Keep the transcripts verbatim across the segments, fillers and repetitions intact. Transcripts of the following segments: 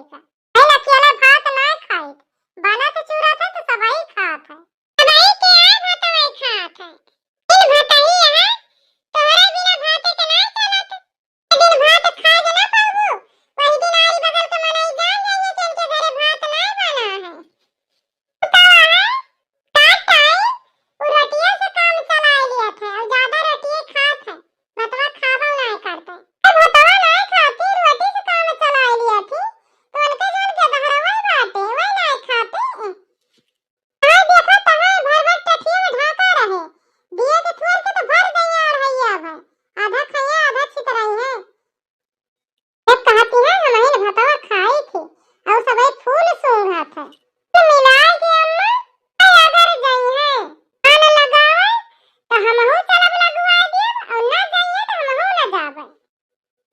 हम अकेला भात नाय खाइत, बनत चूरा थे तो सबही खात है। सबही के आय भात वही खात है। दिन भतही है, तोहरे बिना भाते के नाय चलत। दिन भात खा के ना पाबू, वही दिन आरी बगल के मनई जान जाइए कि इनके घरे भात नाय बना है। तो है, का टाइम उ रोटिये से काम चलाए लिया थे और ज्यादा रोटिये खात है, भतवा खाबो नाय करते। तो भतवा नाय खाती, रोटी से काम चलाए लिया थी, तो उनके जौन के बहरवा बाटे, वही नाय खाती। हाँ, देखो, तहार भर भर टठिया में ढाका रहे। दिए के थोर के तो भर गई अढ़ैया भर। आधा खइया, आधा छितराई है। जब कहती है, "हमहिन भतवा खाई थी," और सबही फूल सूंघत है। तो मिला के अम्मा, अगर जई है, कान लगावे, तो हमहू चलब लगवाए देब, और ना जाइए तो हमहू ना जाबे।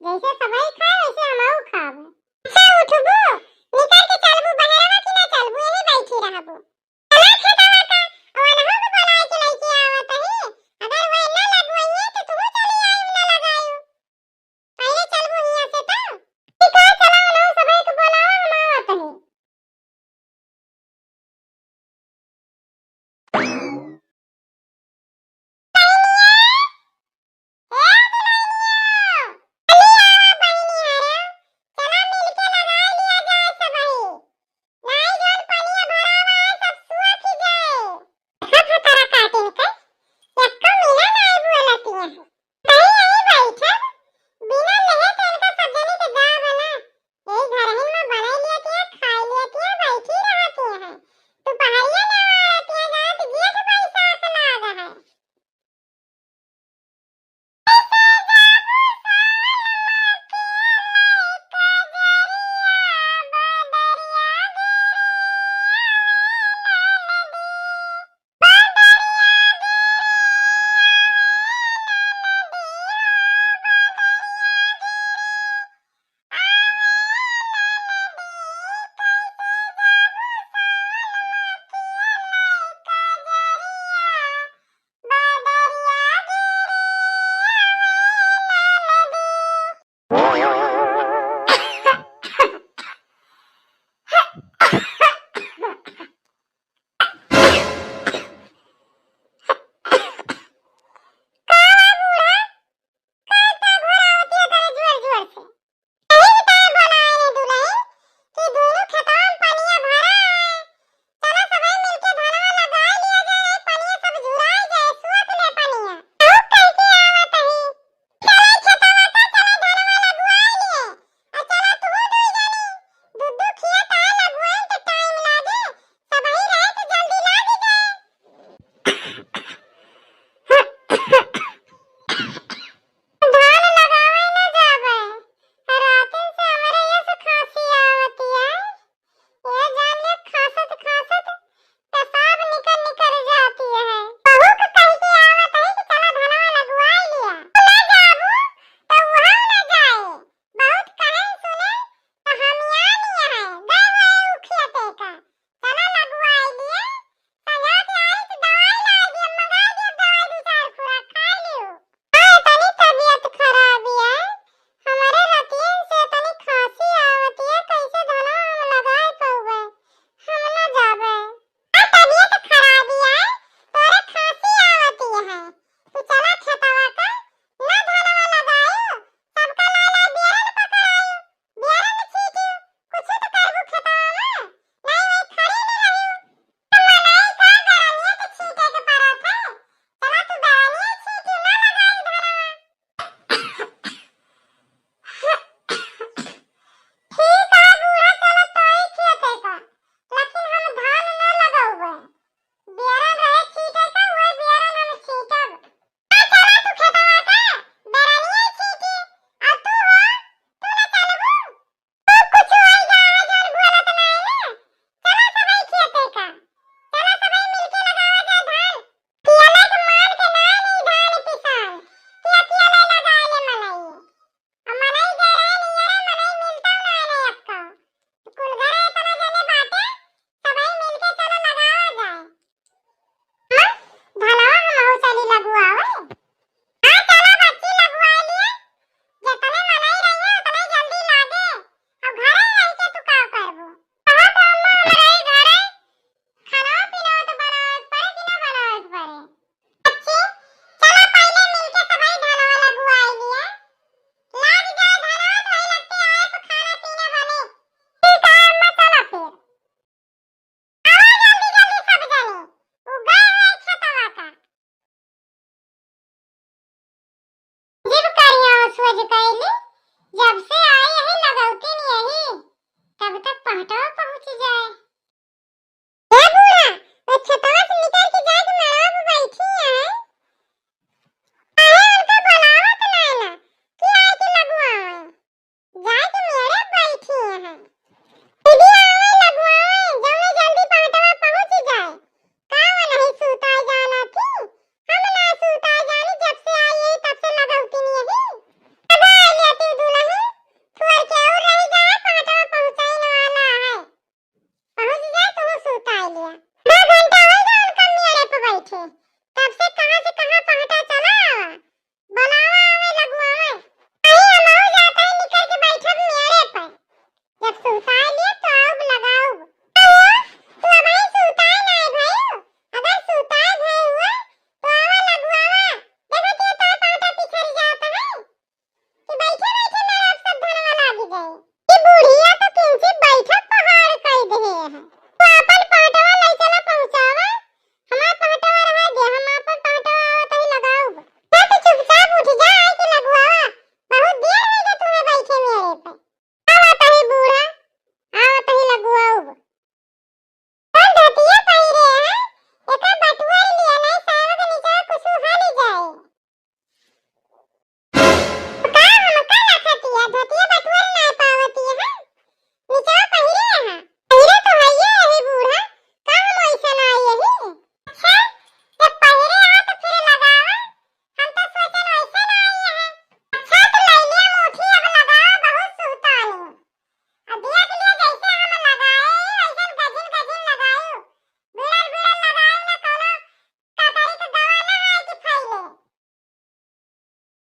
जैसे सबही खाए, वैसे हमहू खाबे। अच्छा, उठबू, निकल के चलबू बहरवा कि ना चलबू, यही बैठी रहबू। चला खेतवा का, और अनहू के बोलाए के लइके आवत ही। अगर वे ना लगवाइए, तो तुहू चली आयु, ना लगायु। पहले चलबू हियां से तो। ठीक है, चला, अनहू सबही के बोलावा, हम आवत ही। ए दुल्हनिया, जल्दी आवा बहिनी, अरे, चला मिलके लगाए लिया जाए सबही। नाई जौन पनिया भरा हुआ है, सब सूख ही जाए। देखा भतरा काटिन के, एक्को मिला नाई बोलत यहाँ।